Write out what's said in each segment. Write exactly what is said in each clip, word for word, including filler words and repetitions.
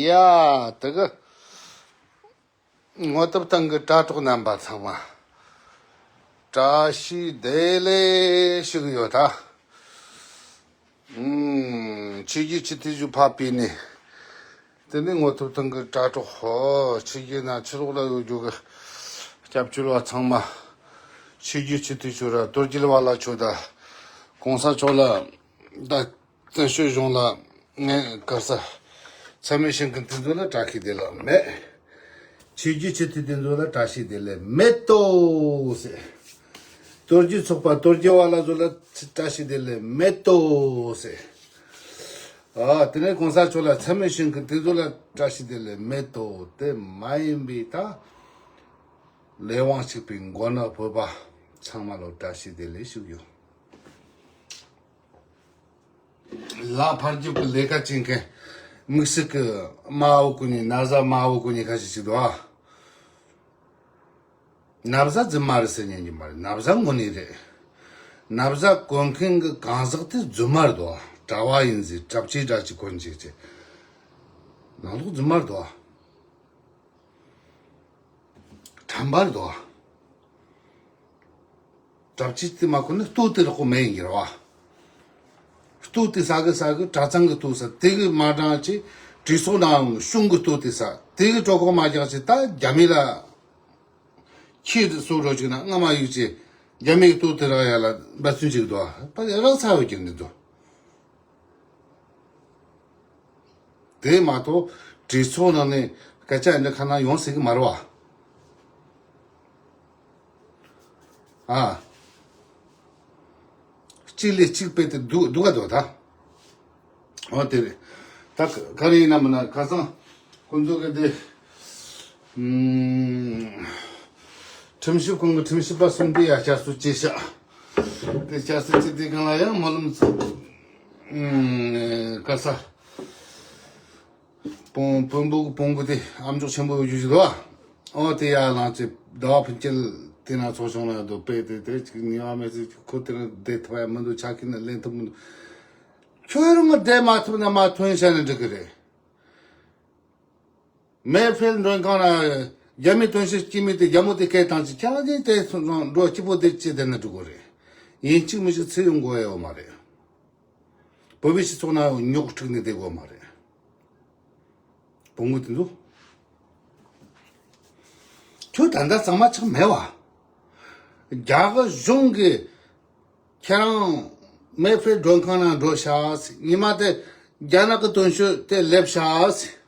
ཡ། དེ་གི་ངོ་དེབ་སྟེང་གི་དྲ་གྲོགས་རྣམ་པ་ཚང་མ། བཀྲ་ཤིས་བདེ་ལེགས་ཞུ་གི་ཡོད་ད། ཨུམ། ཆོས་བརྒྱུད་སྤྱི་འཐུས་ཞུ་ཕ་པི་ནི། དེ་ནི་ངོ་དེབ་སྟེང་གི་དྲ་གྲོགས་ཧོ། ཆོས་བརྒྱུད་ན་ཕྱི་ལོགས་ལ་ཡོད་རྒྱུ་གི་སྐྱབས་བཅོལ་བ་ཚང་མ། ཆོས་བརྒྱུད་སྤྱི་འཐུས་ཞུ་ར་རྡོ་རྗེ་ལ་བ་ལ་ཆོས་ད། གོང་ས་མཆོག་ལ་ད། བཙན་བྱོལ་གཞུང་ལ་ངས་ག་ས། ཚད་མེད་ཞིང་གི་དེ་ཚོ་ལ་བཀྲ་ཤིས་བདེ་ལེགས་མེད། ཆོས་བརྒྱུད་སྤྱི་འཐུས་དེ་ཚོ་ལ་བཀྲ་ཤིས་བདེ་ལེགས་མེད་དོ་ཟེར། རྡོ་རྗེ་ཚོགས་པ་རྡོ་རྗེ་བ་ལ་ཚོ་ལ་བཀྲ་ཤིས་བདེ་ལེགས་མེད་དོ་ཟེར། ཨ་དེ་ནས་གོང་ས་མཆོག་ལ་ཚད་མེད་ཞིང་གི་དེ་ཚོ་ལ་བཀྲ་ཤིས་བདེ་ལེགས་མེད་དོ། དེ་མ་ཡིན་པའི་ད་ལས་དབང་གཅིག་པའི་མགོ་ནག་བོད་པ་ཚང་མ་ལ་བཀྲ་ཤིས་བདེ་ལེགས་ཞུ་ཡོད། ལ་ཕར་རྒྱུག་གི་ལས་ཀ་བྱེད་མཁན། དམིགས་བསལ་གྱི་དམར་པོ་གོན་ནི་ན་བཟའ་དམར་པོ་གོན་ནི་ཁ་ཤས་ཤིག་འདུག་ཨ། ན་བཟའ་རྫུན་མ་རེད་ཟེར་ཉན་གྱི་མ་རེད། ན་བཟའ་དངོས་གནས་རེད། ན་བཟའ་གོན་མཁན་གྱི་གང་ཟག་དེ་རྫུན་མ་རེད་འདུག་ཨ། གྲྭ་བ་ཡིན་ཟེར་གྲྭ་ཆས་འདྲ་ཅིག་གོན་ཅིག་ཅེས། ནང་ལོགས་རྫུན་མ་རེད་འདུག་ཨ། ཁྲམ་པ་རེད་དོ། གྲྭ་ཆས་དེ་མ་གོན་ན་ལྟོ་དེ་རག་གོ་མེད་ཡིན་གྱི་རེད་བ། ལྟོ་དེ་ཟ་གི་ཟ་གི་གྲྭ་ཚང་གི་ལྟོ་ཟ། དེ་གི་མ་འདྲ་ཅིག་གྲོས་ཚོགས་ནང་གཞུང་གི་ལྟོ་དེ་ཟ། དེ་གི་གྲོད་ཁོག་མ་རྒྱགས་ཅིག་ད་རྒྱ་མི་ལ་ཁྱི་གསོད་རོགས་ཅིག་ན་རྔ་མ་ཡུག་ཅིག་རྒྱ་མི་གི་ལྟོ་དེ་རག་ཡ་ལ་འབད་བརྩོན་ཅིག་འདུག་བ། ཕ་རག་ཚ་ཡོད་ཀྱི་འདི་འདུག་དེ་མ་གཏོགས་གྲོས་ཚོགས་ནང་ནས་སྐད་ཆ་འདི་ཁ་ནང་ཡོང་སྲིད་ཀྱི་མ་རེད་བ། ཨ། གཅིག་ལས་གཅིག་སྤེལ་ཏེ་སྡུག་སྡུག་ག་འདུག་ད། འོ་དེ་རེད། ད་ག་རེ་ཡིན་ན་མིན་ན་ཁ་སང་ཁོང་ཚོ་གི་དེ། ཨུམ། ཁྲིམས་ཞིབ་ཁང་གི་ཁྲིམས་ཞིབ་པ་གསུམ་དེ་ཡ་བསྐྱར་གསོ་བྱས་ཤག་དེ་བསྐྱར་གསོ་བྱས་དེ་སྒང་ལ་ཡང་སྨོན་ལམ་ཚོ། ཨུམ། ག་ས། བོན་བོན་པོ་གི་བོན་པོ་དེ་ཨ་མཆོག་ཆེན་པོ་ཡོད་རྒྱུ་ཞིག་འདུག་བ། ཨོ་དེ་ཡ་ལངས་ཚེ་ཟླ་བ་ཕུན་སྐྱིད་དེ་ན་ཚོགས་ཆུང་ལ་འདུག་པས་དེ་དེ་ཅིག་ཉེས་པ་མེད་ཚེ་ཁོ་དེ་ན་བསྡད་ཐུབ་ཡ་མི་འདུག་ཆ་ཁྱེར་ན་ལེན་ཐུབ་མི་འདུག་ཁྱོད་རང་གི་བསྡད་མ་ཐུབ་ན་མ་ཐོན་བྱས་ན་འགྲིག་གི་རེད། མེ་ཕེལ་མགྲོན་ཁང་ལ་རྒྱ་མི་དོན་གཅོད་སྐྱེས་མི་དེ་རྒྱ་མོ་དེ་སྐད་བཏང་ཅིག་ཁྱེད་རང་གིས་དེ་སོང་སོང་འགྲོ་སྐྱིད་པོ་དེ་ཅི་བསྡད་ན་འགྲིག་གི་རེད། ཡིན་གཅིག་མིན་གཅིག་ཚེ་ཡོང་དགོས་ཡ་ཡོད་མ་རེད། བོད་པའི་སྤྱི་ཚོགས་ནང་རྙོག་དཀྲུགས་ནས་བསྡད་དགོས་མ་རེད། བོང་བུ་དེ་ཚོ། ཁྱོད་ད་ལྟ་གཙང་མ་ཆགས་མེད་བ། རྒྱ་གར་གཞུང་གིས་ཁྱེད་རང་མེ་ཕེ་མགྲོན་ཁང་ནང་འགྲོ་ཤག་ཟེར། ཉི་མ་དེ་རྒྱ་ནག་གི་དོན་གཅོད་དེ་སླེབས་ཤག་ཟེར།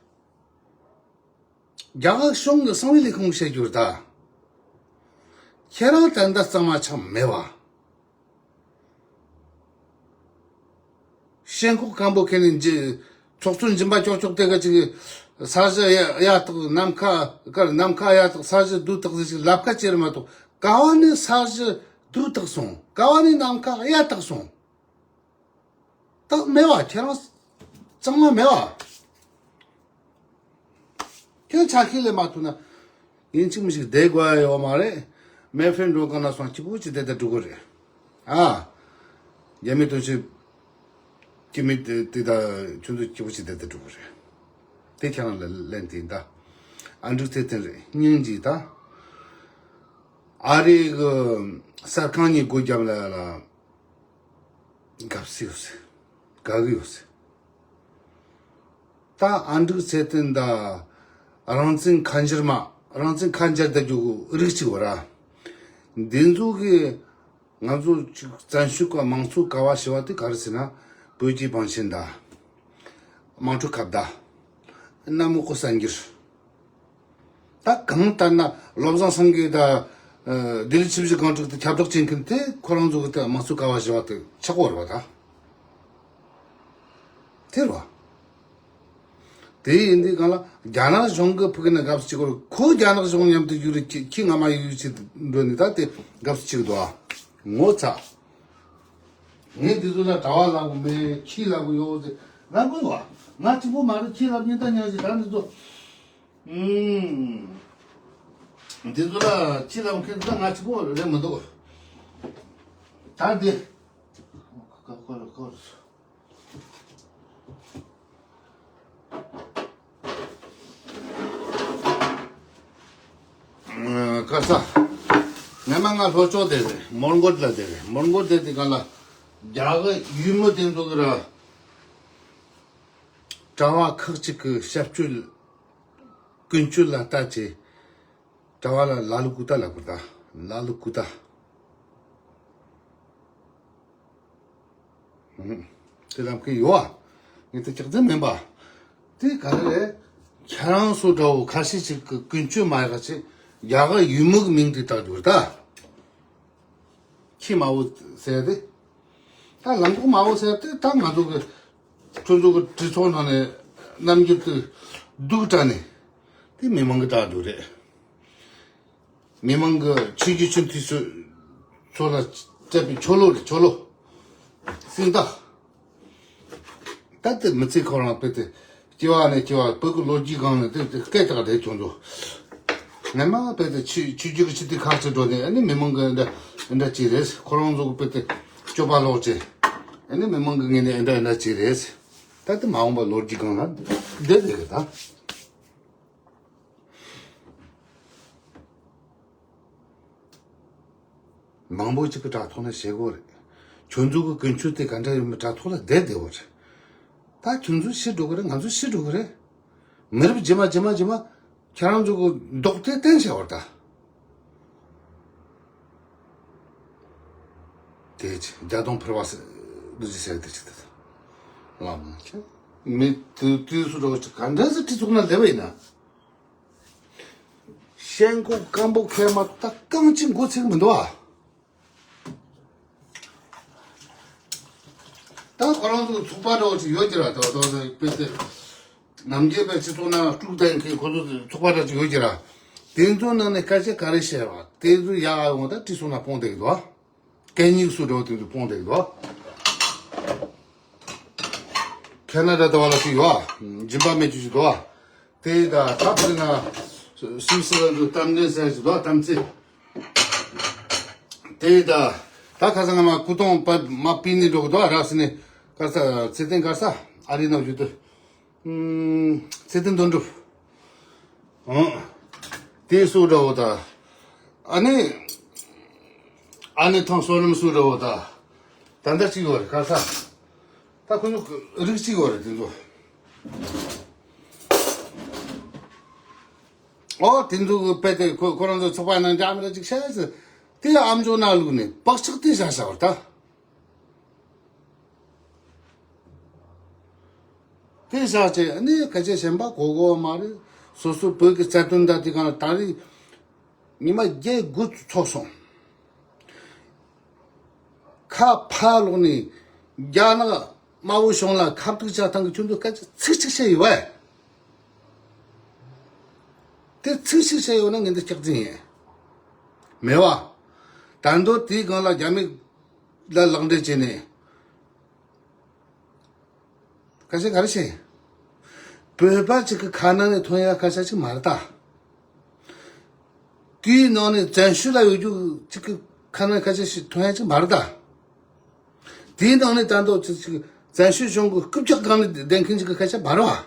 རྒྱ་གར་གཞུང་གི་གསང་བའི་ལས་ཁུངས་བཤད་རྒྱུར་ད། ཁྱེད་རང་ད་ལྟ་གཙང་མ་ཆགས་མེད་བ། ཞེན་ཁོག་སྐམ་པོ་ཁྱེར་ནས་འཇི། ཚོགས་གཙོ་འཇིམ་པ་ཀྱོག་ཀྱོག་དེ་ག་ཅིག་ས་གཞི་ཡ་ཡ་དག་ནམ་མཁའ་དཀར། ནམ་མཁའ་ཡ་དག་ས་གཞི་རྡུལ་དག་ཟིག་ཅིག་ལབ་ཁ་ཅེར་མ་གཏོགས་ག་བ་ནས་ས་གཞི་རྡུལ་དག་སོང་། ག་བ་ནས་ནམ་མཁའ་ཡ་དག་སོང་། དག་མེད་བ། ཁྱེད་རང་གཙང་མ་མེད་བ། ཁྱོད་ཆ་ཤས་ལས་མ་ཐུབ་ན། ཡིན་གཅིག་མིན་གཅིག་བསྡད་དགོས་ཡ་ཡོད་མ་རེད། མེ་ཕེ་མགྲོན་ཁང་ལ་སོང་སྐྱིད་པོ་ཅིག་བསྡད་ད་འགྲོ་གི་རེད། ཨ། རྒྱ་མི་དོན་གཅོད་སྐྱེས་མི་དེ་དེ་ད་ཁྱོད་ཚོ་སྐྱིད་པོ་ཅིག་བསྡད་ད་འགྲོ་གི་རེད། དེ་ཁྱེད་རང་ལ་ལན་དེ་ཡིན་ད། ཨ་འབྲུག་ཚེ་བརྟན་རེད། སྙིང་རྗེ་ད། ཨ་རི་གི་གསར་ཁང་གཉིས་སྒོ་བརྒྱབ་ལ་ལ། དགའ་བསུ་ཡོད་ཟེར། དགའ་གི་ཡོད་ཟེར། ད་ཨ་འབྲུག་ཚེ་བརྟན་ད་རང་བཙན་ཁ་འབྱར་མ། རང་བཙན་ཁ་འབྱར་ད་རྒྱུ་གི་རིགས་གཅིག་བ་ར། འདི་ཚོ་གི་ང་ཚོ་ཅིག་བཙན་བྱོལ་ག་མང་གཙོ་ག་བ་ཞི་བ་དེ་ག་རེ་ཟེར་ན། བོད་ཀྱི་བང་ཆེན་ད། དམངས་ཁྲོད་ཁ་བརྡ། གནམ་འོག་གི་གསར་འགྱུར། ད་གང་ལྟར་ན་བློ་བཟང་སེང་གེ་ད། ལྡི་ལི་ཆུ་བཞི་སྒང་དྲུག་ཏུ་ཁྱབ་བསྒྲགས་བྱེད་མཁན་དེ་ཁོ་རང་ཚོ་གི་ད་དམངས་གཙོ་ག་བ་ཞི་བ་དེ་ཆགས་ཡོད་རེད་བ་ད། དེ་རེད་བ། དེ་ཡིན་དུས་གང་ལ་རྒྱ་ནག་གཞུང་གི་ཕུགས་ན་དགའ་བསུ་བྱེད་དགོས་རེད། ཁོ་རྒྱ་ནག་གཞུང་མཉམ་དུ་ཡུ་རེད། ཁྱི་ཁྱི་ང་མ་ཡུ་ཡུ་བྱེད་འགྲོ་ནི་ད་དེ་དགའ་བསུ་བྱེད་ཀྱི་འདུག་ཨ། ངོ་ཚ། ངས་འདི་ཚོ་ལ་གྲྭ་བ་ལབ་གི་མེད། ཁྱི་ལབ་གི་ཡོད་ཟེར་ལབ་གི་ཡོད་བ། ང་གཅིག་པོ་མ་རེད། ཁྱི་ལབ་མཁན་ད་ཉག་ཅིག་ད་འདི་ཚོ། ཨུམ། འདི་ཚོ་ལ་ཁྱི་ལབ་མཁན་ད་ང་གཅིག་པོ་རེད་མི་འདུག་ད་འདི། ཀ་ཀོ་ར་ཀོ་ར། ག་ས། ངས་མ་ང་ལྷོ་ཕྱོགས་དེ་རེད། མོན་གྷོ་ལ་དེ་རེད། མོན་གྷོ་དེ་དེ་ག་ལ་རྒྱ་གི་ཡུལ་མི་དེ་ཚོ་གི་ར་གྲྭ་བ་ཁག་ཅིག་གི་ཞབས་སྤྱོད་ཀུན་སྤྱོད་ལ་ལྟ་ཅེས། གྲྭ་བ་ལ་ལ་ལུ་ཀུ་ཏ་ལབ་དགོས་ད། ལ་ལུ་ཀུ་ཏ། དེ་ལབ་ཀྱི་ཡོད་ཨ། ངས་དེ་སྐྱག་རྫུན་མིན་པ། དེ་ག་རེ་རེད། ཁྱེད་རང་ཚོ་འདྲ་བོ་ཁ་ཤས་ཅིག་གི་ཀུན་སྤྱོད་མ་ཡག་ཅིག་རྒྱ་གར་ཡུལ་མི་གི་མིང་དེ་བཏགས་འདུག་ད། ཁྱི་མ་བོ་ཟེར་ཏེ། ད་ལམ་གོག་མ་བོ་ཟེར་ཏེ་ད་ང་ཚོ་གི་ཁྱོད་ཚོ་གི་གྲོས་ཚོགས་ནང་ནས་རྣམ་འགྱུར་དེ་སྡུག་དྲགས་ནས་དེ་མི་མང་གི་བཏགས་འདུག་རེད། མི་མང་གི་ཆོས་བརྒྱུད་ཆེན་མཐུན་ཚོ་ཚོ་ལ་སྤྲད་པའི་ཆོ་ལོ་རེད། ཆོ་ལོ། སྲིད་ད། ད་དེ་མི་ཚེ་ཁོ་རང་དཔེ་དེ་སྐྱེ་བ་ནས་སྐྱེ་བ་བོད་ཀྱི་ལོ་རྒྱུས་སྒང་ནས་དེ་དེ་སྐད་གྲགས་རེད་ཁྱོད་ཚོ། ངས་མ་དཔེ་དེ་ཆོས་ཆོས་བརྒྱུད་ཀྱི་ཆེ་དེ་ཁག་ཆེ་འགྲོ་ནས་ཨ་ནི་མི་མང་གི་འདྲ་འདྲ་ཅིག་རེད། ཁོ་རང་ཚོ་གི་དཔེ་དེ་སྤྱོད་པ་ལོག་ཅེས་ཨ་ནི་མི་མང་གི་ངོས་ནས་འདྲ་འདྲ་ཅིག་རེད། ད་དེ་མ་འོངས་པ་ལོ་རྒྱུས་སྒང་ལ་བསྡད་བསྡད་གི་ད། མང་པོ་ཅིག་གི་དྲ་ཐོག་ན་བཤད་གོ་རེད། ཁྱོད་ཚོ་གི་ཀུན་སྤྱོད་དེ་ག་འདྲ་ཡོད་མེད་དྲ་ཐོག་ལ་བསྡད་བསྡད་བོ་རེད། ད་ཁྱོད་ཚོ་ཤི་འགྲོ་གི་རེད། ང་ཚོ་ཤི་འགྲོ་གི་རེད། མི་རབས་རྗེས་མ་རྗེས་མ་རྗེས་མ་ཁྱེད་རང་ཚོ་གི་མདོག་དེ་བསྟན་བྱ་བར་ད། དེ་ཅི་རྒྱ་དོང་ཕུར་བ་ཟེར་འདུག་ཅི་ཟེར་དེ་ཅི་དེ་ལ་མ་ཁྱེད་མི་དུས་དུས་སུ་འགྲོ་ཅི་ག་འདྲ་ཟེར་ཁྲི་ཚོགས་ན་ལེ་བ་ཡིན་ན། ཤེན་ཁོག་སྐམ་པོ་ཁལ་མ་ད་རྐང་གཅིག་མགོ་ཚིག་མི་འདུག་ཨ། ད་ཁོ་རང་ཚོ་ཚོགས་པ་འདྲ་བོ་ཅིག་ཡོད་ཀྱི་ར། ད་ད་ད་དཔེ་དེ་ནམ་རྒྱུན་པའི་སྤྱི་ཚོགས་ནང་དཀྲུག་བསྡད་མཁན་ཁོ་ཚོ་ཚོགས་པ་འདྲ་ཅིག་ཡོད་ཀྱི་ར། དེ་ཚོ་ནང་ནས་སྐད་ཆ་ག་རེ་བཤད་པ་དེ་ཚོ་ཡག་ཡོང་ད་ཁྲི་ཚོགས་ནང་སྤུངས་བསྡད་ཀྱི་འདུག་ཨ། གད་སྙིགས་སུ་འགྲོ་དེ་ཚོ་སྤུངས་བསྡད་ཀྱི་འདུག་ཨ། ཁེ་ན་ཌ་ལྟ་བ་ལ་ཞིག་ཡོད་ཨ། སྦྱིན་པ་མེད་རྒྱུ་ཞིག་འདུག་ཨ། དེ་ད་ད་ཕར་ན་སུམ་སི་ལ་འགྲོ་གཏམ་འདྲེན་ཟེར་ཞིག་འདུག་ཨ། གཏམ་ཚེ། དེ་ད་ད་ཁ་སང་ང་མ་སྐུ་གདུང་པ་མ་པི་ནི་འགྲོ་གི་འདུག་ཨ། ར་སི་ནི་གར་ས་ཚེ་བརྟན་གར་ས་ཨ་རི་ནང་བཞུགས་དུས། ཚེ་བརྟན་དོན་གྲུབ། ཨང་། དེ་སུ་འདྲ་བོ་ད། ཨ་ནི། ཨ་ནི་ཐང་བསོད་ནམས་སུ་འདྲ་བོ་ད། ད་ལྟ་གཅིག་ཡོད་རེད་ཁ་ས། ད་ཁོ་ཚོ་རིགས་གཅིག་ཡོད་རེད་དེ་ཚོ། ཨོ་དེ་ཚོ་གི་དཔེ་དེ་ཁོ་ཁོ་རང་ཚོ་ཚོགས་པ་ནང་འདྲ་མི་འདྲ་ཅིག་བཤད་ཟེར། དེ་ཨམ་ཅོག་ནང་བླུགས་ནས་བག་ཆགས་དེ་བཞག་བཞག་པར་ད། དེ་བཞག་བྱས་ཨ་ནི་སྐད་ཆ་གཞན་པ་གོ་གོ་མ་རེད། སོ་སོ་བོད་ཀྱི་རྩ་དོན་དང་དེ་གང་ལ་ད་རེས་ཉི་མ་བརྒྱད་དགུ་ཚོགས་སོང་། ཁ་ཕར་ལོག་ནས་རྒྱ་ནག་དམར་པོ་གཞུང་ལ་ཁ་གཏུག་བྱ་སྟངས་ཀྱི་ཁྱོད་ཚོ་སྐད་ཆ་ཚིག་གཅིག་བཤད་ཡོད་པས། དེ་ཚིག་གཅིག་བཤད་ཡོད་ན་ངས་འདི་སྐྱག་རྫུན་ཡིན། མེད་པ། ད་མདོ་དེའི་སྒང་ལ་རྒྱ་མི་ལ་ལག་འབྲེལ་བྱས་ནས། སྐད་ཆ་ག་རེ་བཤད། བོད་པ་ཅིག་གི་ཁ་ནང་ནས་ཐོན་ཡ་སྐད་ཆ་ཅིག་མ་རེད་ད། དེའི་ནང་ནས་བཙན་བྱོལ་ལ་ཡོད་རྒྱུ་ཅིག་གི་ཁ་ནང་སྐད་ཆ་ཞིག་ཐོན་ཡ་ཅིག་མ་རེད་ད། དེའི་ནང་ནས་ད་མདོ་ཅིག་ཅིག་བཙན་བྱོལ་གཞུང་གི་རྐུབ་བཀྱག་སྒང་ནས་བསྡད་མཁན་ཅིག་གི་སྐད་ཆ་མ་རེད་བ།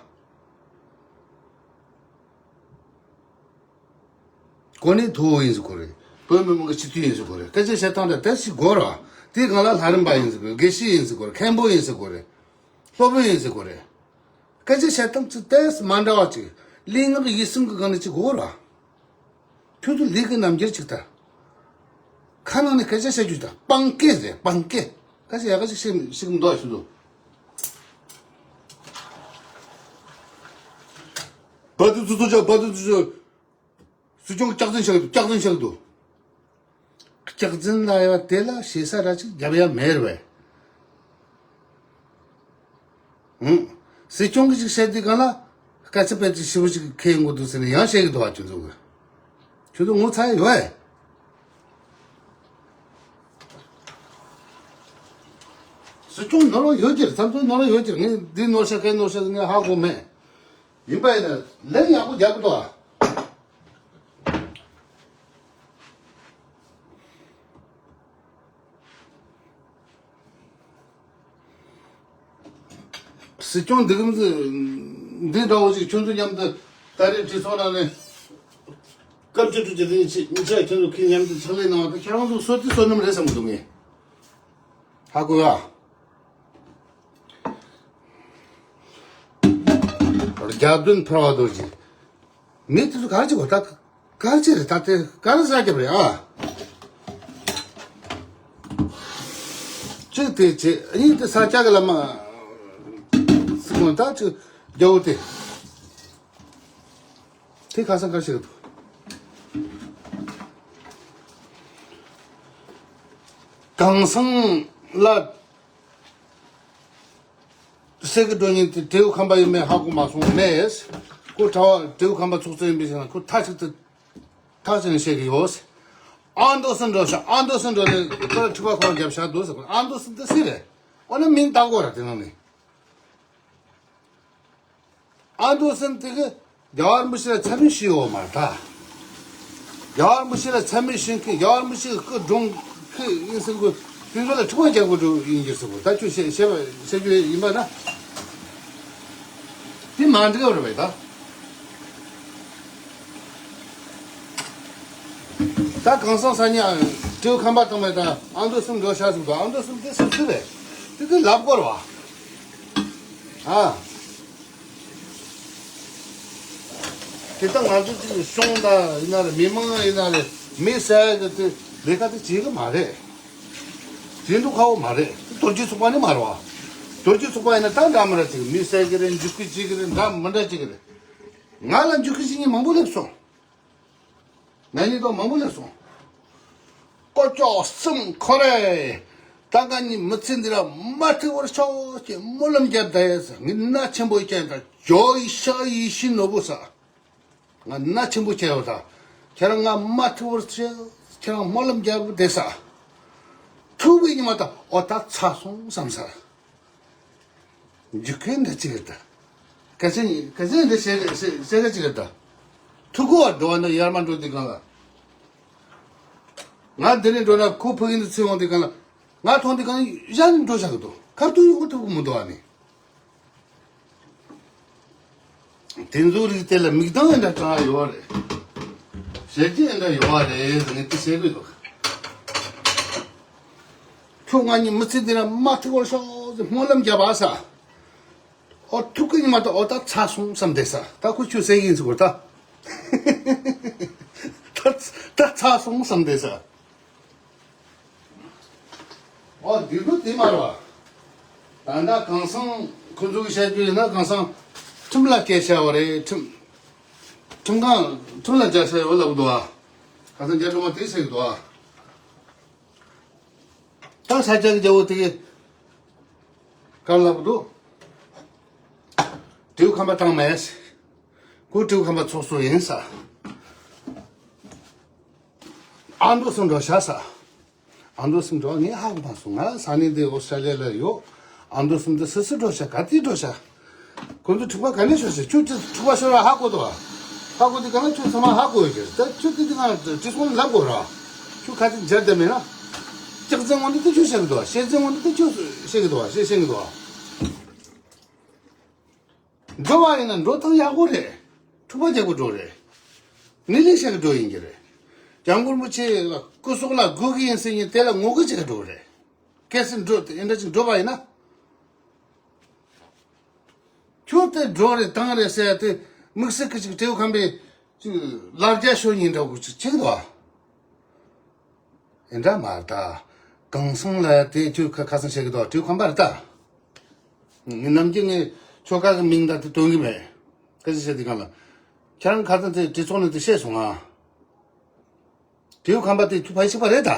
གོ་གནས་མཐོ་བོ་ཡིན་ཟེར་གོ་རེད། བོད་མི་མང་གི་སྤྱི་འཐུས་ཡིན་ཟེར་གོ་རེད། སྐད་ཆ་བཤད་སྟངས་དང་དེ་ཞིག་དགོས་ར། དེའི་སྒང་ལ་ལྷ་རམས་པ་ཡིན་ཟེར་གོ་རེད། དགེ་བཤེས་ཡིན་ཟེར་གོ་རེད། མཁན་པོ་ཡིན་ཟེར་གོ་རེད། སློབ་དཔོན་ཡིན་ཟེར་གོ་རེད། སྐད་ཆ་བཤད་སྟངས་ཚུལ་དེ་མ་འདྲ་བ་ཅིག་ལུས་ངག་ཡིད་གསུམ་གི་སྒང་ལ་ཅིག་དགོས་ར། ཁྱོད་ཚོ་ལུས་ཀྱི་རྣམ་འགྱུར་ཅིག་ད། ཁ་ནང་ནས་སྐད་ཆ་བཤད་རྒྱུ་ད་སྤང་སྐད་རེད་སྤང་སྐད། སྐད་ཆ་ཡག་ག་ཅིག་བཤད་བཤད་གི་མི་འདུག་ཨ་ཁྱོད་ཚོ། བ་དུ་ཚུ་ཚུ་ཅག་བ་དུ་ཚུ་ཚུ། སྲིད་སྐྱོང་སྐྱག་རྫུན་བཤད་གི་འདུག་སྐྱག་རྫུན་བཤད་གི་འདུག་སྐྱག་རྫུན་ལ་ཡ་དེ་ལ་ཞེ་ས་ར་ཅིག་རྒྱབ་ཡ་མེད་རེད་བས། ཧུང་། སྲིད་སྐྱོང་གི་ཅིག་བཤད་དུས་གང་ལ་སྐད་ཆ་དཔེ་ཅིག་ཞིབ་པོ་ཅིག་ཁེལ་ཡོང་གི་འདུག་ཟེར་ནས་ཡང་བཤད་གི་འདུག་བ་ཁྱོད་ཚོ་གི། ཁྱོད་ཚོ་ངོ་ཚ་ཡ་ཡོད་ཨེ། སྲིད་སྐྱོང་ནོར་བ་ཡོད་ཀྱི་རེད། ཚང་ཚང་ནོར་བ་ཡོད་ཀྱི་རེད། ངས་འདི་ནོར་ཤག་གན་ནོར་ཤག་ངས་ཧ་གོ་མེད། ཡིན་པ་ཡིན་ན་ལན་ཡག་པོ་རྒྱག་གི་འདུག་ཨ། སྲིད་སྐྱོང་འདི་གམ་འདི་འདྲ་བོ་ཞིག་ཁྱོད་ཚོ་མཉམ་དུ་ད་རེས་གྲོས་ཚོགས་ནང་ནས་ སྐབས་བཅུ་དྲུག་གི་རིང་ཆེད་མི་ཚེ་ཁྱོད་ཚོ་ཁྱེད་མཉམ་དུ་ཕྱག་ལས་གནང་བ་དང་ཁྱེད་རང་ཚོ་བསོད་བདེ་བསོད་ནམས་རེད་བསམ་གི་འདུག་ངས། ཧ་གོ་ཡ། རྒྱབ་མདུན་ཕུར་བ་རྡོ་རྗེ། མི་དེ་ཚོ་ག་རེ་བྱེད་དགོས་ད། ག་རེ་བྱེད་རེད་ད། དེ་ག་རེ་ཟ་རྒྱབ་རེད་ཨ། གཅིག་དེ་བྱེད་ཡིན་དེ་ས་སྐྱ་གི་ལ་མ། སྲིད་དགོན་ད་ཅིག་རྒྱལ་བོ་དེ། དེ་ཁ་སང་ག་རེ་བྱེད་གི་འདུག་གང་སང་ལ། གསེར་གྱི་སྒྲོན་ཉིན་དེ་དྲེའུ་ཁམས་པ་ཡིན་མིན་ཧ་གོ་མ་སོང་མེད། ཁོ་གྲྭ་བ་དྲེའུ་ཁམས་པ་ཚོགས་གཙོ་ཡིན་པའི་ཕྱིར་ན་ཁོ་ཐག་ཅིག་ཏུ་ཐག་ཅིག་ནས་བཤད་ཀྱི་ཡོད། ཨ་མདོ་སུན་འགྲོ་ཤག་ཨ་མདོ་སུན་འགྲོ་ནས་ཁོ་ལ་འཁྲུག་པ་ཁོ་རྒྱབ་ཤག་འདུག་ཟེར། ཁོ་ཨ་མདོ་སུན་དེ་སུ་རེད། འོ་ན་མིང་བཏགས་དགོས་ར་དེ་ནང་ནས། ཨ་མདོ་སུན་དེ་གི་རྒྱལ་བ་རིན་པོ་ཆེ་ལ་མཚན་སྨད་ཞུས་ཡོད་མ་རེད་ད། རྒྱལ་བ་རིན་པོ་ཆེ་ལ་མཚན་སྨད་ཞུས་མཁན། རྒྱལ་བ་རིན་པོ་ཆེ་གི་སྐུ་སྒྲུང་གི་ཡིན་ཟེར་གོ། དེ་ཚོ་ལ་འཁྲུག་པ་རྒྱག་དགོས་འགྲོ་ཡིན་གྱི་ཟེར་གོ། ད་ཁྱོད་བཤད་བཤད་པ་བཤད་རྒྱུ་ཡིན་པ་ན། དེ་མ་འགྲིག་པ་རེད་པས་ད། ད་གང་སང་ས་ཉ་དྲེའུ་ཁམས་པ་བཏང་བས་ད་ཨ་མདོ་སུན་འགྲོ་ཤག་ཟེར་གོ། ཨ་མདོ་སུན་དེ་སུ་སུ་རེད། དེ་དེ་ལབ་དགོས་རེད་བ། ཨ། དེ་ལྟ་ང་ཚོ་ཅིག་གཞུང་དང་ཡིན་ན་རེད། མི་མང་ཡིན་ན་རེད། མི་བསད་གི་དེ་ལས་ཀ་དེ་བྱེད་གི་མ་རེད། བྱེད་འདུག་ཁ་བོ་མ་རེད། དེ་རྡོ་རྗེ་ཚོགས་པ་ནི་མ་རེད་བ། རྡོ་རྗེ་ཚོགས་པ་ཡིན་ན་ད་འདྲ་མི་རེད། ཅིག་མི་བསད་གི་རེད། འཇིགས་སྐུལ་བྱེད་གི་རེད། འདྲ་མི་འདྲ་བྱེད་གི་རེད། ང་ལ་འཇིགས་སྐུལ་བྱེད་མཁན་མང་པོ་སླེབས་སོང་། ང་གཉིས་དང་མང་པོ་སླེབས་སོང་། ཀོ་ཅོག་གསུམ་ཁོ་རེ། ད་ང་གཉིས་མི་ཚེ་འདི་ལ་མ་ཐུག་པར་ཤོག་ཅེས་སྨོན་ལམ་བརྒྱབ་ད་ཡས་ཟེར། ངས་མནའ་ཆེན་པོ་བསྐྱལ། ད་ཇོ་ཡི་ཤ་ཡི་ཤི་ནོར་བུ་ཟེར། ང་མནའ་ཆེན་པོ་བསྐྱལ་ཡོད་ད། ཁྱེད་རང་ང་མ་ཐུག་པར་ཤོག་ཁྱེད་རང་སྨོན་ལམ་བརྒྱབ་བསྡད་ཟེར། ཐུག་པའི་ཉི་མ་ད་འོ་ད་ཚར་སོང་བསམ་ཟེར། འཇིགས་སྐུལ་འདྲ་ཅིག་རེད་ད། ག་ཚོད་ག་ཚོད་འདི་བཤད་བཤད་བཤད་ག་ཅིག་རེད་ད། ཐུག་གོ་བ་འགྲོ་བ་ན་ཡར་མར་འགྲོ་དུས་སྒང་ལ། ང་འདི་ནས་འགྲོ་ན་ཁོ་ཕ་གི་འདི་ཚུར་འོང་དུས་སྒང་ལ། ང་མཐོང་དུས་སྒང་ལ་གཞན་འགྲོ་བཞག་གི་འདུག་ཁ་ཐུག་ཡོང་གི་ཐུག་གི་མི་འདུག་ཨ་ནི། དེ་ཚོའི་རིགས་དེ་ལ་མིག་མདངས་འདྲ་དྲག་ཡོད་རེད། ཞེ་ཅིག་འདྲ་ཡོད་རེད་ཟེར་ནས་དེ་བཤད་གི་འདུག་ཁྱོད་ང་གཉིས་མི་ཚེ་འདི་ན་མ་ཐུག་པར་ཤོག་ཟེར་སྨོན་ལམ་བརྒྱབ་པ་ས། ཨོ་ཐུག་གི་ཉི་མ་ད་ཨོ་ད་ཚར་སོང་བསམ་བསྡད་ས། ད་ཁོ་ཆོས་ཟེར་གི་ཡིན་ཟེར་གོ་ད། ད་ད་ཚར་སོང་བསམ་བསྡད་ས། ཨོ་འདི་ལོ་དེ་མ་རེད་བ། ད་ལྟ་གང་སང་ཁོ་ཚོ་གི་བཤད་རྒྱུ་ཡིན་ན་གང་སང་ཁྲིམས་ལ་སྐད་ཆ་བ་རེད། ཁྲིམས་ཁྲིམས་ཁང་ཁྲིམས་ལ་རྒྱག་ས་ཡོད་ལབ་འདུག་ཨ། གང་སང་རྒྱ་གྲོང་མ་དེ་ཟེར་གི་འདུག་ཨ། ད་ས་སྐྱ་གི་རྒྱལ་པོ་དེ་གི་ག་ལབ་འདུག་དྲེའུ་ཁམས་པ་བཏང་མེད། ཁོ་དྲེའུ་ཁམས་པ་ཚོགས་གཙོ་ཡིན་ས། ཨ་མདོ་སུ་འགྲོ་ཤག་ས། ཨ་མདོ་སུ་འགྲོ་ངས་ཧ་གོ་མ་སོང་། ང་ས་གནས་འདི་ཨོ་སི་ཊྲེ་ལི་ཡ་ལ་ཡོད། ཨ་མདོ་སུ་འདི་སུ་སུ་འགྲོ་ཤག་ག་དུས་འགྲོ་ཤག་ཁོ་ཚོ་འཁྲུག་པ་ག་ནས་ཤོར་ཟེར། ཁྱོད་ཀྱིས་འཁྲུག་པ་ཤོར་བ་ཧ་གོ་འདུག་བ། ཧ་གོ་དུས་ག་ལ་ཁྱོད་ཚང་མ་ཧ་གོ་ཡོད་ཀྱི་རེད། ད་ཁྱོད་དེ་དུས་ང་བྲེལ་སོང་ལབ་དགོས་ར། ཁྱོད་ཁ་ཚིག་འཇལ་བསྡད་མེད་ན། སྐྱག་རྫུན་ངོ་འདི་དེ་ཁྱོད་བཤད་གི་འདུག་བ། བཤད་རྫུན་ངོ་འདི་དེ་ཁྱོད་བཤད་གི་འདུག་བ། བཤད་བཤད་གི་འདུག་བ། འགྲོ་བ་ཡིན་ན་འགྲོ་སྟངས་ཡག་པོ་རེད། འཁྲུག་པ་རྒྱག་གི་འགྲོ་རེད། ནི་ལས་བཤད་གི་འགྲོ་ཡིན་གྱི་རེད། སྐྱབས་མགོན་རིན་པོ་ཆེ་ལ་སྐུ་སྲོག་ལ་དགོས་གི་ཡིན་ཟེར་ཉིན་དེ་ལ་ངོ་རྒོལ་བྱེད་གི་འགྲོ་རེད། གལ་སྲིད་འགྲོ་དེ་འདྲ་ཅིག་འགྲོ་བ་ཡིན་ན། ཁྱོད་དེ་འགྲོ་རེད་བཏང་རེད་ཟེར་ཏེ་དམིགས་བསལ་གི་ཅིག་དྲེའུ་ཁམས་པའི་ཅིག་ལར་རྒྱ་ཤོར་ཉིན་འདྲ་བོ་ཅིག་བྱེད་གི་འདུག་བ། ཨེ་འདྲ་མ་རེད་ད། གང་སང་ལ་དེ་ཁྱོད་ཁ་ཁ་སང་བཤད་གི་འདུག་བ། དྲེའུ་ཁམས་པ་རེད་ད། ངས་ནམ་རྒྱུན་ངས་ཁྱོད་ཁ་གི་མིང་ད་དེ་སྟོན་གི་མེད། སྐད་ཆ་བཤད་དུས་སྒང་ལ། ཁྱེད་རང་ཁ་སང་དེ་གྲོས་ཚོགས་ནས་དེ་བཤད་སོང་ང་། དྲེའུ་ཁམས་པ་དེ་ཁྱོད་ཕ་ཡུལ་གཅིག་པ་རེད་ད།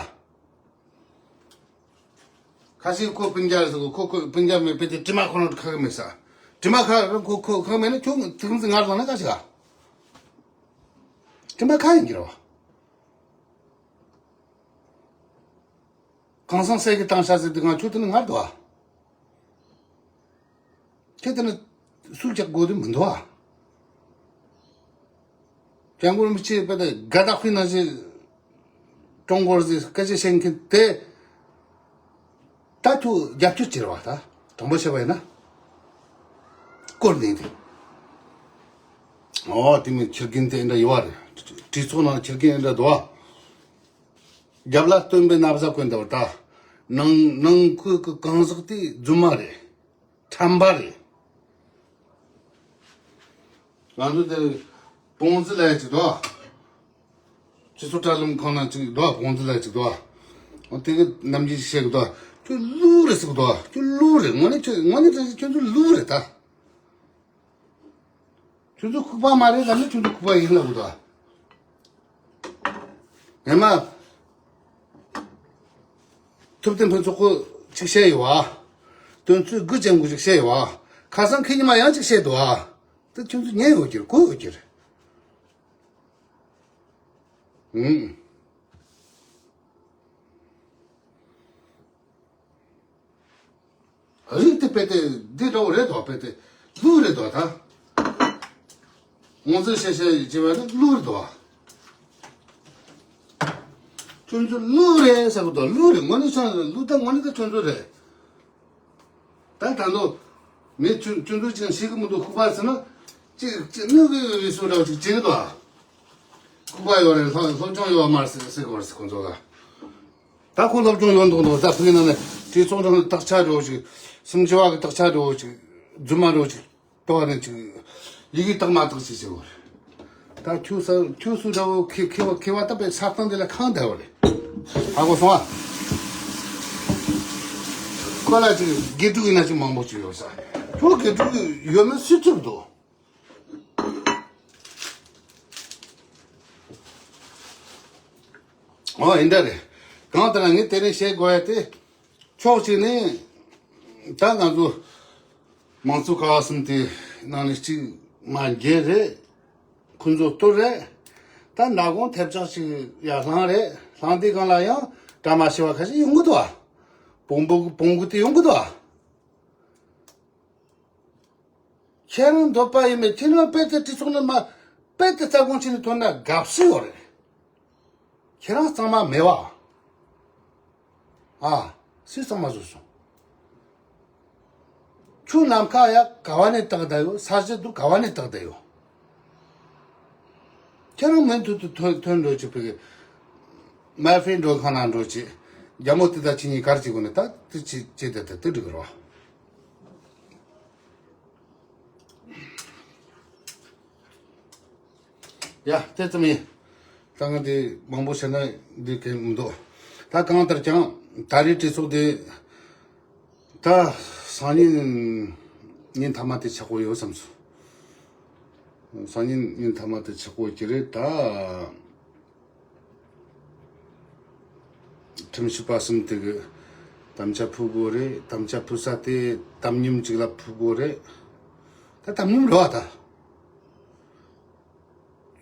ཁ་སང་ཁོ་སྤུན་ཀྱག་རེད་ཟེར་གོ། ཁོ་ཁོ་སྤུན་ཀྱག་མེད་པས་དེ་དྲི་མ་ཁོ་རང་ཁ་གི་མེད་ས། དྲི་མ་ཁ་རང་ཁོ་ཁོ་ཁ་གི་མེད་ན་ཁྱོད་དེ་གམ་ཚིག་ངར་ལངས་ན་ཁ་ཤ། དྲི་མ་ཁ་ཡིན་གྱི་རེད་བ། གང་སང་སད་གི་བཏང་ཤག་ཟེར་དུས་སྒང་ཁྱོད་དེ་ནི་ངར་འདུག་བ། ཁྱེད་དེ་ནི་སུས་རྒྱག་དགོས་དོན་མི་འདུག་ཨ། སྐྱབས་མགོན་རིན་པོ་ཆེ་དཔེ་དེ་དགའ་དག་ཧུའི་ནང་བཞིན་ཀྲུང་གོར་ཟེར་སྐད་ཆ་བཤད་མཁན་དེ་ད་ཁྱོད་རྒྱབ་སྐྱོར་བྱེད་ར་བ། ད་དྲང་པོ་བཤད་པ་ཡིན་ན་སྐོར་ནས་དེ་ཨོ་དེ་མིན་ཁྱི་རྒན་དེ་འདྲ་ཡོད་རེད། གྲོས་ཚོགས་ནང་ཁྱེར་མཁན་འདྲ་འདུག་བ། རྒྱབ་ལ་སྟོན་པའི་ན་བཟའ་གོན་འདུག་བ་ད། ནང་ནང་ཁུལ་གྱི་གང་ཟག་དེ་རྫུན་མ་རེད། ཁྲམ་པ་རེད། ང་ཚོ་དེ་བོང་རྫི་ལ་ཡ་ཅིག་འདུག་བ། སྤྱི་ཚོགས་དྲ་ལམ་ཁང་ནང་ཅིག་འདུག་བ། བོང་རྫི་ལ་ཡ་ཅིག་འདུག་བ། དེ་གི་ནམ་རྒྱུན་བཤད་གི་འདུག་བ། ཁྱོད་ཀླུ་རེད་ཟེར་གི་འདུག་བ། ཁྱོད་ཀླུ་རེད། དངོས་གནས་ཁྱོད་དངོས་གནས་དྲང་གནས་ཁྱོད་ཚོ་ཀླུ་རེད་ད། ཁྱོད་ཚོ་ལྐུགས་པ་མ་རེད་ལབ་ན་ཁྱོད་ཚོ་ལྐུགས་པ་ཡིན་ལབ་དགོས་དོ། ངས་མ། ཐུབ་བསྟན་ཕུན་ཚོགས་ཁོ་ཅིག་བཤད་ཡོད་བ། དོན་ཚོད་དགུ་ཅན་གོ་ཅིག་བཤད་ཡོད་བ། ཁ་སང་ཁེ་ཉི་མ་ཡང་ཅིག་བཤད་འདུག་བ། དེ་ཁྱོད་ཚོ་ཉན་ཡོད་ཀྱི་རེད། གོ་ཡོད་ཀྱི་རེད། ཨུམ། རིགས་དེ་དཔེ་དེ་འདི་འདྲ་བོ་རེད་དོ། དཔེ་དེ་ཀླུ་རེད་དོ་ད། ངོ་ཚ་བཤད་བཤད་བྱེད་པ་དེ་ཀླུ་རེད་དོ། ཁྱོད་ཚོ་ཀླུ་རེད་ཟེར་གི་འདུག་ཀླུ་རེད། དངོས་གནས་ཆང་ཀླུ་ད་དངོས་གནས་ད་ཁྱོད་ཚོ་རེད། ད་ད་ལོ་མི་ཁྱོད་ཁྱོད་ཚོ་ཅིག་ཤེས་གི་མི་འདུག་ཁུག་པ་ཟེར་ན་ཅིག་ཅིག་གནོད་གི་ཡོད་སུ་འདྲ་བོ་ཅིག་བྱེད་གི་འདུག་ཁུག་པ་ཡོད་རེད། སློབ་སློབ་སྦྱོང་ཡོད་མ་རེད་ཟེར་གི་རེད་ཁོང་ཚོ་ལ། ད་ཁོ་སློབ་སྦྱོང་ཡོད་མདོག་མདོག་ད་ཕུག་ན་ནས་གྲོས་ཚོགས་ནང་ལ་དག་ཆ་འགྲོ་ཅིག་སུམ་ཅུ་བ་གི་དག་ཆ་འགྲོ་ཅིག་རྫུན་མ་འགྲོ་ཅིག་ཏོག་ནས་ཅིག་ཡི་གེ་དག་མ་དག་ཅིག་བྱེད་དགོས་རེད། ད་ཁྱོད་ས་ཁྱོད་སུ་འདྲ་བོ་ཁེ་ཁེ་བ་ཁེ་བ་ད་པའི་ས་སྟེང་འདི་ལ་ཁང་བསྡད་པ་རེད། ཧ་གོ་སོང་ཨ། ཁོ་ལ་ཅིག་དགེ་ཕྲུག་ཡིན་ན་ཅིག་མང་པོ་ཅིག་ཡོད་ས། ཁྱོད་དགེ་ཕྲུག་ཡོད་མེད་སུས་ཐུབ་འདུག་ཨོ་ཡིན་ད་རེད། གང་ལྟར་ངས་དེ་རིང་བཤད་དགོས་ཡ་དེ། ཕྱོགས་གཅིག་ནས་ད་ང་ཚོ་མང་གཙོ་ཀ་བ་གསུམ་དེ་ནང་ནས་གཅིག་མ་འགྱེལ་རེད། ཁོ་ཚོ་གཏོར་རེད། ད་མདང་དགོང་ཐེབས་ཆག་ཅིག་ཡར་ལངས་རེད། ལངས་དུས་སྒང་ལ་ཡང་གྲ་མ་ཤི་བ་ཁ་ཤས་ཡོང་གི་འདུག་བ། བོང་བུ་བོང་བུ་དེ་ཡོང་གི་འདུག་བ། ཁྱེད་རང་འདོད་པ་ཡིན་མེད་ཁྱེད་རང་དཔེ་དེ་གྲོས་ཚོགས་ནས་མ་དཔེ་དེ་རྩ་དགོངས་བྱས་ནས་ཐོན་ན་དགའ་བསུ་ཡོད་རེད། ཁྱེད་རང་གཙང་མ་མེད་བ། ཨ། སུས་གཙང་མ་བཟོས་སོང་། ཁྱོད་ནམ་མཁའ་ཡ་ག་བ་ནས་བཏགས་བསྡད་ཡོད། ས་གཞི་འདུག་ག་བ་ནས་བཏགས་བསྡད་ཡོད། ཁྱེད་རང་མུ་མཐུད་དུ་ཐོན་ཐོན་འགྲོ་ཅིག་ཕ་གི་མ་ཧྥེ་མགྲོན་ཁང་ནང་འགྲོ་ཅིག་རྒྱ་མོ་དེ་དང་ཁྱེད་གཉིས་ག་རེ་བྱེད་དགོས་ནས་ད་དེ་བྱེད་བྱེད་བསྡད་དེ་དེ་འགྲིག་གི་རེད་བ། ཡ་དེ་ཙམ་ཡིན། ད་ང་འདི་མང་པོ་བཤད་ན་འདི་གལ་མི་འདུག་ད་གང་ལྟར་ཀྱང་ད་རེས་གྲོས་ཚོགས་འདི་ད་སང་ཉིན་ཉིན་མཐའ་མ་དེ་ཆགས་ཀྱི་ཡོད་བསམ་སོང་། སང་ཉིན་ཉིན་མཐའ་མ་དེ་ཆགས་ཀྱི་རེད་ད། ཁྲིམས་ཞིབ་པ་གསུམ་དེ་གི་དམ་བཅའ་ཕུལ་དགོས་རེད། དམ་བཅའ་ཕུལ་ས་དེ་དམ་ཉམས་གཅིག་ལ་ཕུལ་དགོས་རེད། ད་དམ་ཉམས་རེད་བ་ད།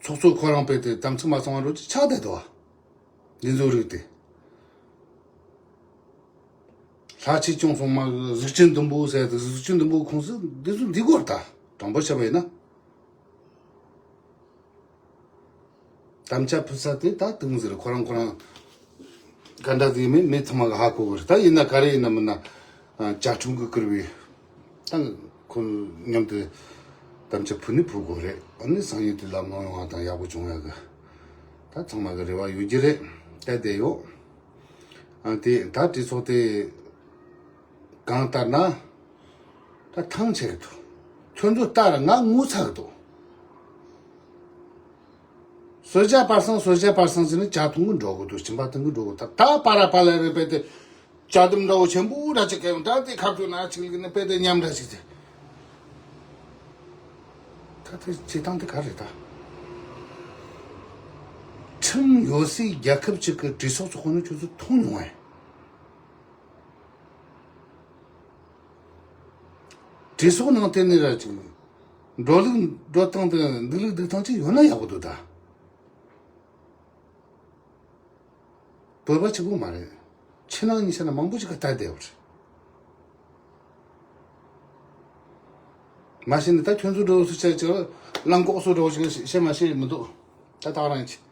ཚོགས་གཙོ་ཁོ་རང་དཔེ་དེ་དམ་ཚིག་མ་ཚང་བ་འགྲོ་ཅི་ཆགས་བསྡད་འདུག་བ། འདི་ཚོ་རིགས་དེ། ལྷ་ཆོས་སྐྱོང་སྲུང་མ་གི་གཟུགས་ཅན་བདུན་པོ་ཟེར་དེ་གཟུགས་ཅན་བདུན་པོའི་ཁོངས་སུ་འདི་ཚོ་འདི་དགོས་རེད་ད། དྲང་པོ་བཤད་པ་ཡིན་ན། དམ་བཅའ་ཕུལ་ས་དེ་ད་དུང་ཟེར་ཁོ་རང་ཁོ་རང་ག་འདྲ་ཟིག་མིན་མི་ཚང་མ་གི་ཧ་གོ་གི་རེད། ད་ཡིན་ན་ག་རེ་ཡིན་ན་མིན་ན་བཅའ་ཁྲིམས་གི་བསྐུར་བའི་ད་ཁོ་མཉམ་དུ་དམ་བཅའ་ཕུལ་ནི་ཕུལ་དགོས་རེད། ཨ་ནི་སང་ཉིན་དེ་ལ་ངོ་ཡོང་བ་དང་ཡག་པོ་བྱུང་ཡག་གི་ད་ཚང་མ་གི་རེ་བ་ཡོད་ཀྱི་རེད། ད་བསྡད་ཡོད། ཨ་དེ་ད་གྲོས་ཚོགས་དེ་གང་ལྟར་ན། ད་ཐང་ཆད་ཀྱི་འདུག་ཁྱོད་ཚོ་ལྟར་ང་ངོ་ཚ་གི་འདུག་གསོལ་ཇ་པར་སང་གསོལ་ཇ་པར་སང་ཟེར་ནས་ཇ་འཐུང་གི་འགྲོ་གི་འདུག་སྦྱིན་པ་འཐུང་གི་འགྲོ་གི་འདུག་ད་པ་ར་པ་ལ་རེ་པེ་དེ་ཇ་དུམ་འདྲ་བོ་ཆེན་པོ་འདྲ་ཅིག་གས་ད་དེ་ཁ་ཐུག་ན་ཅིག་ལ་ནི་པེ་དེ་མཉམ་འདྲ་ཅིག་དེ་ད་དེ་བྱེད་སྟངས་དེ་ག་རེད་ད། ཁྲིམས་ཡོད་སའི་རྒྱལ་ཁབ་ཅིག་གི་གྲོས་ཚོགས་ཚོགས་ཁང་ནས་ཁྱོད་ཚོ་མཐོང་མྱོང་ངས། གྲོས་ཚོགས་ནང་དེ་ནས་ར་ཅིག་འགྲོ་ལུགས་འགྲོ་སྟངས་དང་འདུག་ལུགས་འདུག་སྟངས་ཅིག་ཡོད་ན་ཡག་པོ་འདུག་ད། བོད་པ་གཅིག་པུ་མ་རེད། ཕྱི་ནང་གཉིས་ཆ་ན་མང་པོ་ཅིག་ག་ལྟ་བསྡད་པ་རེད། མ་གཞི་ནས་ད་ཁྱོད་ཚོ་འགྲོ་སུ་བྱས་ཅིག་གླང་ལྐོག་སུ་འགྲོ་ཅིག་བཤད་མ་བཤད་མི་འདུག་ད་ད་རང་ཅིག